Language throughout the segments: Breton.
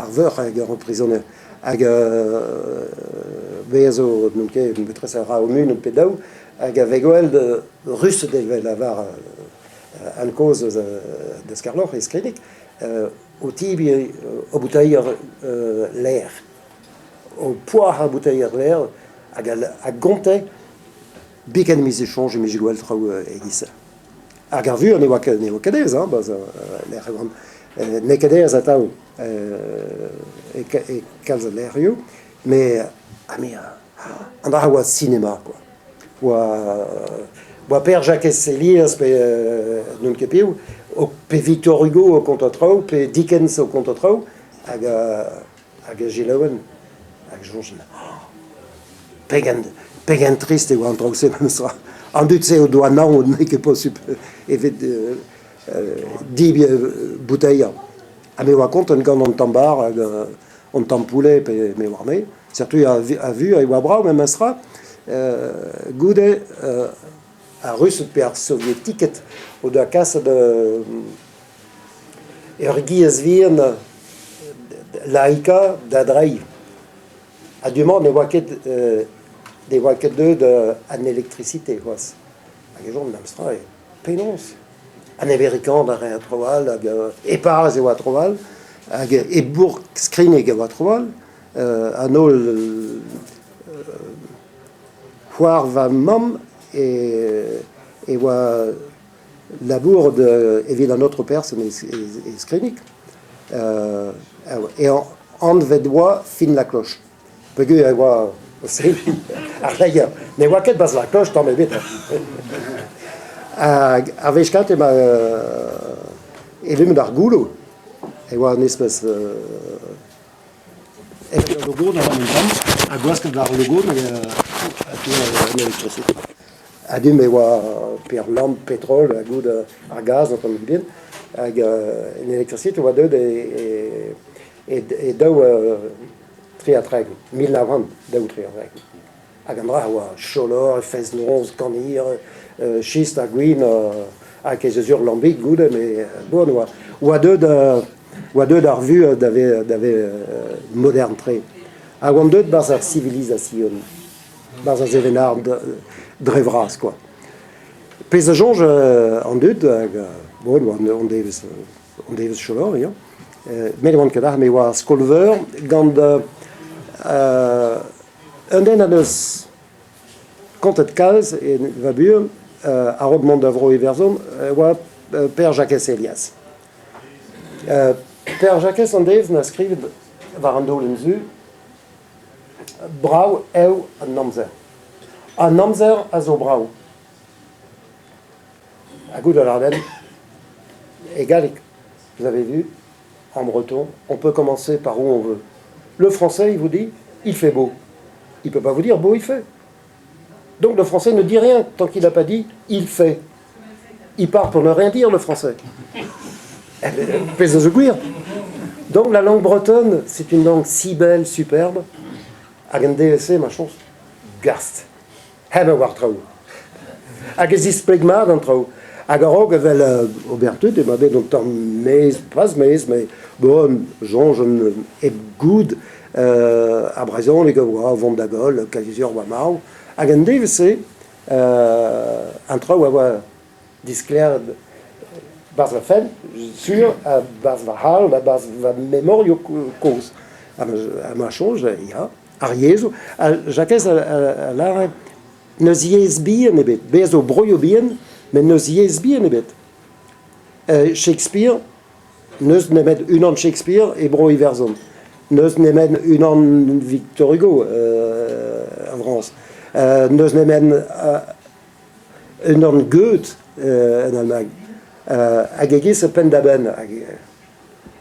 Ar veur hag ur prizoner. Hag bez zo n'on ket metrez a ra o unan pe daou hag a vez gwell rused evel a var an kozh eus da Skarloc'h e Skridig o tibriñ o boutailher lêr. O poazhañ ar boutailher lêr hag a gonte biken miz e soñj em bije gwell traoù e-giz-se. Hag ar vur ne oa ket ne oa ket aes hañ barzh lec'h e oan. N'eo ket aes atav e kalz a lec'hioù met ha me an dra a oa sinema kwa. Oa oa Pêr-Jakez Helias pe n'on ket piv pe Victor Hugo o kontañ traoù pe Dickens o kontañ traoù hag hag a selaouen hag e soñjen pegen pegen trist e oa an traoù-se memestra. An dud-se o doa naon n'eo ket posupl evit debriñ boutailhañ. Ha me oa kontant gant an tamm bar hag an tamm poulet pe me oar-me. Setu a vu e oa brav memestra. Goude ar Rused pe ar Sovietiked o doa kaset Ur giez vihan laika da dreiñ. Ha du-mañ ne oa ket ne oa ket deuet an elektrisite c'hoazh. Hag e chom memestra eo penaos? An Amerikan a rae traoù all hag e Pariz e oa traoù all hag e bourk Skrigneg e oa traoù all. An holl c'hoar va mamm e oa Labour evit an aotrou person e Skrignig e anvet oa Fin la Cloche peogwir e oa o seveniñ ar c'hleier. Ne oa ket 'barzh la cloche tamm ebet. Hag ar wech kentañ ema e vemp d'ar gouloù e oa un espes evel ul logodenn a oa un tamm ha gwasket war al logodenn hag an elektrisite. A-du e oa pe ar lamp petrol ha goude ar gaz an tamm bihan hag an elektrisite a oa deuet e daou tri ha 30, 1932. Hag an dra a oa cholor, fest-noz, kanir, chistr ha gwin hag ez eus ur lambig goude met bon oa oa deuet oa deuet ar vuhez da vezañ modern-tre. Hag oan deuet 'barzh ar sivilisation. Barzh ar sevenadur dre vras kwa. Pezh a soñj an dud hag bon on devez on devez cholor ya. Met e oan ket aze, me oa skol-veur gant un den a neus kontet kalz e va buhez a-raok mont da Vro-Iwerzhon e oa Pêr-Jakez Helias. Pêr-Jakez an devez 'na skrivet war an daolenn zu Brav eo an amzer. An amzer a zo brav. Ha goût a ra E galleg, vous avez vu, en breton, on peut commencer par où on veut. Le français, il vous dit, il fait beau. Il peut pas vous dire beau il fait. Donc le français ne dit rien tant qu'il n'a pas dit il fait. Il part pour ne rien dire, le français. Pezh zo gwir. Donc la langue bretonne, c'est une langue si belle, superbe, hag an DSC, ma chañs, gast. Hep war traoù. Hag e zispleg mat an traoù. Hag a-raok evel ober tud emañ bet un tamm maez, pas maez, met bon, soñj hep goût ar brezhoneg a oa vont da goll, kazi-sur oa marv. Hag an devezh-se, an traoù a oa disklêriet 'barzh va fenn, sur, ha 'barzh va c'halon, ha 'barzh va memorioù kozh. Ha ma soñj, ya, ar yezhoù. Ha Jakez a lâre n'eus yezh bihan ebet. Bez' zo broioù bihan, met n'eus yezh bihan ebet. Shakespeare, n'eus nemet unan Shakespeare e Bro-Iwerzhon. N'eus nemet unan Victor Hugo a Frañs. N'eus nemet unan Goethe en Allemagne. Hag e-giz penn-da-benn.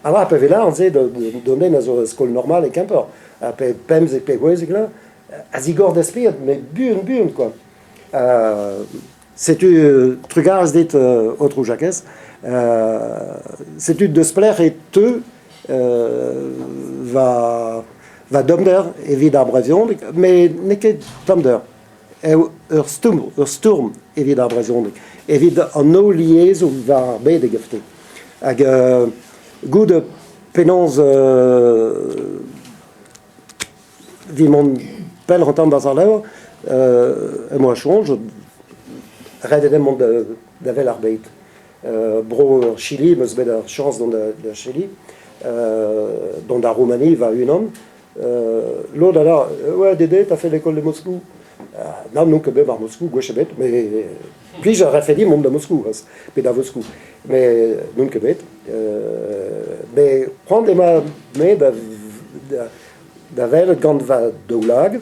Ha pa vez lâret se d'an den a zo skol normal e Kemper, ha pe 15 pe 16 là, a zigor da spered, met buan-buan quoi. Setu trugarez dit, aotrou Jakez. Setu deus pelec'h e teu va, va dommder evit ar brezhoneg, met n'eo ket tommder. Eo ur stourm, ur stourm evit ar brezhoneg, evit an holl yezhoù war ar bed e gavte. Hag goude Penaos evit mont pelloc'h un tamm barzh ar levr em boa soñj ret eo mont da wel ar bed. Bro Chili 'm eus bet ar chañs dont da Chili, dont da Roumani va-unan. Lod a lâr ouais Dédé, t'as fait l'école de Moscou. Nann, n'on ket bet war Moscou gwech ebet, met plij a rafe din mont da Moscou c'hoazh, pe da Voscou. Met n'on ket bet. Met c'hoant emañ me da welet gant va daoulagad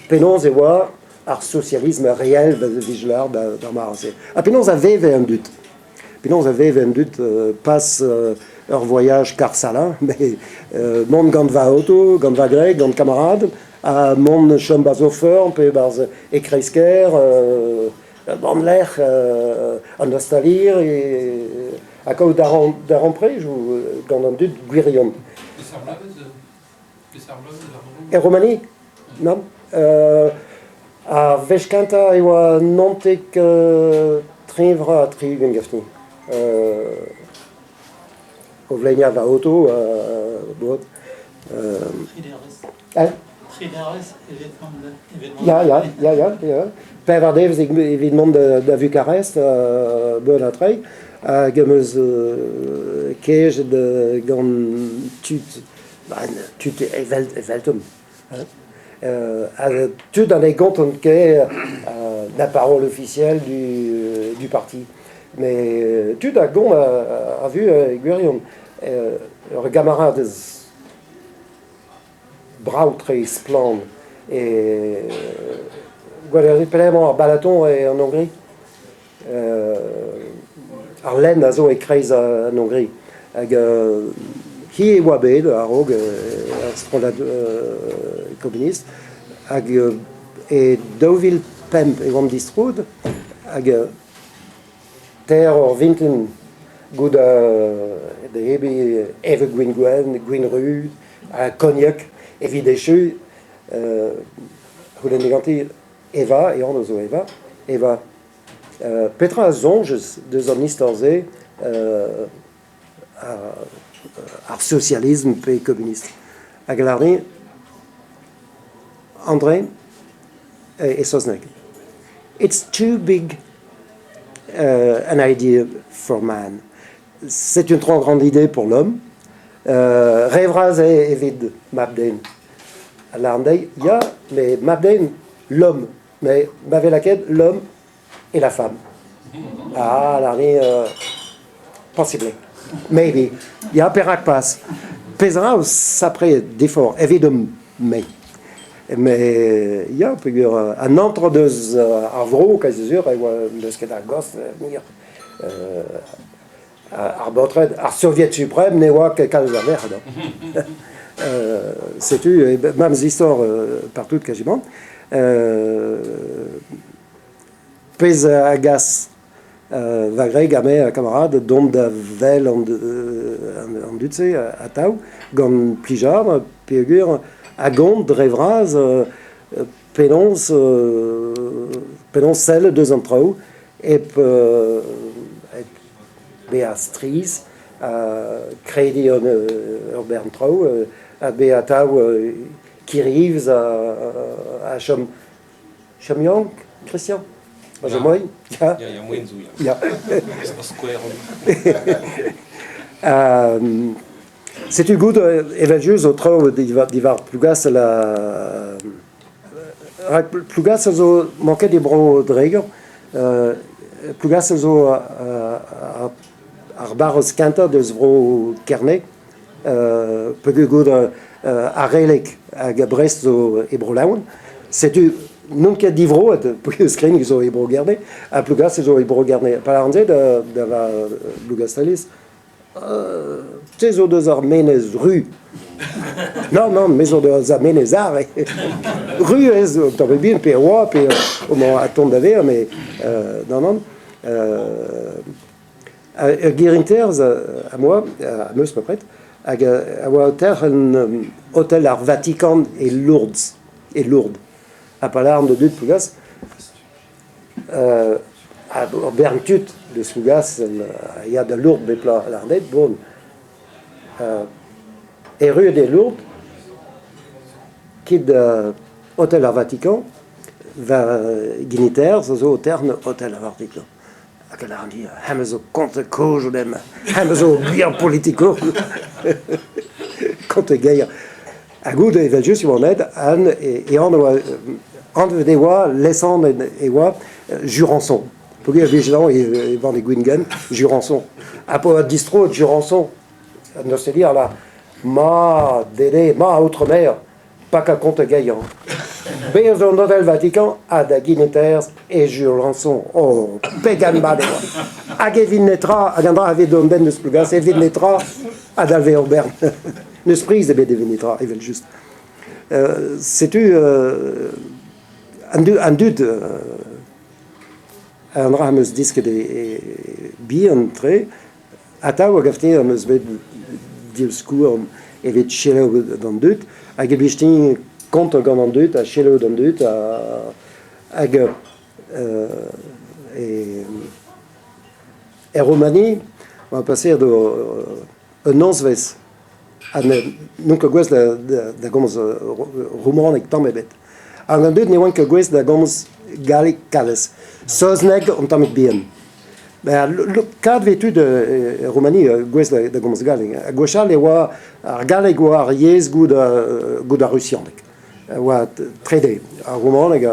penaos e oa ar sosialism real vije lâret d'ar mare-se. Ha penaos a veve an dud. Penaos a veve an dud pas ur voyage Kar-Salin, met mont gant va auto, gant va gwreg, gant kamarad, ha mont chom 'barzh o feurm pe 'barzh e kreiz-kêr, an lec'h, an ostalir, ha kaout darempredoù gant an dud gwirion. E Roumani? Nann. Ar wech kentañ e oa 19 tri vloaz ha 60 ganti. O vleinañ va oto bot. Ya, ya, ya, ya, ya. Pevar devezh evit mont da Vukarest, beun ha treiñ. Hag em eus kejet gant tud tud evel eveldomp. Tud ha ne gontont ket la parole officielle du parti. Mais tud a gont a vu e gwirion. Ur gamaradez brav-tre, splann. E gwelet pelec'h emañ ar Balaton e en Hongrie. Ar lenn a zo e-kreiz an Hongrie. Hag hi e oa bet a-raok ar strollad komunist. Hag e 2005 e oamp distroet hag teir eur vintin goude debriñ evet gwin gwenn, gwin ruz ha kognak evit echuiñ c'houlenn diganti Eva, e anv zo Eva. Eva, petra a soñjez deus an istor-se, ar sosialism pe komunist? Hag a lâr din, André, e saozneg, It's too big an idea for man. C'est une trop grande idée pour l'homme. Re vras eo evit mab-den. A lâr dezhi, ya, mais mab-den, l'homme. Mais ma vez lakaet l'homme et la femme. Ah, lâr din, possibly. Maybe. Ya, perak pas. Pezh a ra sapre defor evidomp-me. Mais ya, peogwir an entre deus ar vro, kazi sur, e oa n'eus ket ar gost muioc'h. Ar baotred, ar Soviet suprême ne oa ket kalz a verc'hed. Setu, memes istor partout quasiment. Pezh a gas va gwreg ha me, kamarad, dont da wel an dud-se atav, gant plijadur, peogwir a gont dre vras penaos penaos sellet eus an traoù hep bezañ strizh, krediñ ur bern traoù, ha bezañ atav kirivz ha chom chom yaouank, Christian? A zo moaien? Ya, ya, moaien zo, ya. Ya. Skouer on. Setu goût evel-just zo traoù diwar Plougastel ha rak Plougastel zo manket e bro Dreger. Plougastel zo ar barrez kentañ deus bro Kerne. Peogwir ar Releg hag Brest zo e Bro-Laon. Setu n'on ket divroet peogwir zo e Bro-Gerne ha Plougastel zo e Bro-Gerne. Pa lâran se da va Plougasteliz, Te zo deus ar Menez Ru. Non, non, me zo deus ar Menez Are. Ru ez un tamm bihan pe oa pe emañ a tont da vezañ, mais non, non. Ur gerinterz am boa, am eus bepred, hag a oa o terc'hen hotel ar Vatikan e Lourdes, e Lourdes. Ha pa lâran da dud Plougas, Ur bern tud deus Plougastel a ya da Lourdes bep bloaz lâret bon. Erruet e Lourdes, kit da Hotel ar Vatican, va giniter zo zo o tern Hotel ar Vatican. Hag a lâran dit, hemañ zo kontet kozh demp, hemañ zo gwir politikour. Kontet geier. Ha goude evel-just e oan aet, Anne e anv oa anvet e oa, lesanvet e oa Jurançon. Peogwir e vije e vanne Gwingenn, Jurançon. Ha pa oa distroet Jurançon, Nosteli a la ma dede, ma aotrou-maer, pakañ kont geiañ. Bez zo an Hotel Vatican ha da Guineterz e Jurançon. Oh, pegen mat e oa. Hag evit netra, hag an dra evit an den eus Plougaz, evit netra a dalve ur bern. N'eus priz ebet evit netra, evel-just. Setu an dud an dra am eus disket e bihan-tre, Atav a gav din am eus bet divskouarn evit selaou d'an dud hag e blij din kontañ gant an dud ha selaou d'an dud hag e Romani oa paseet un nozvezh ha n'on ket gouest da gomz roumaneg tamm ebet. Hag an dud ne oant ket gouest da gomz galleg kalz. Saozneg un tammig bihan. Kad vez tud e Roumani gouest da gomz galleg. Gwechall e oa ar galleg oa ar yezh goud ar rusianeg. Oa trede ar roumaneg.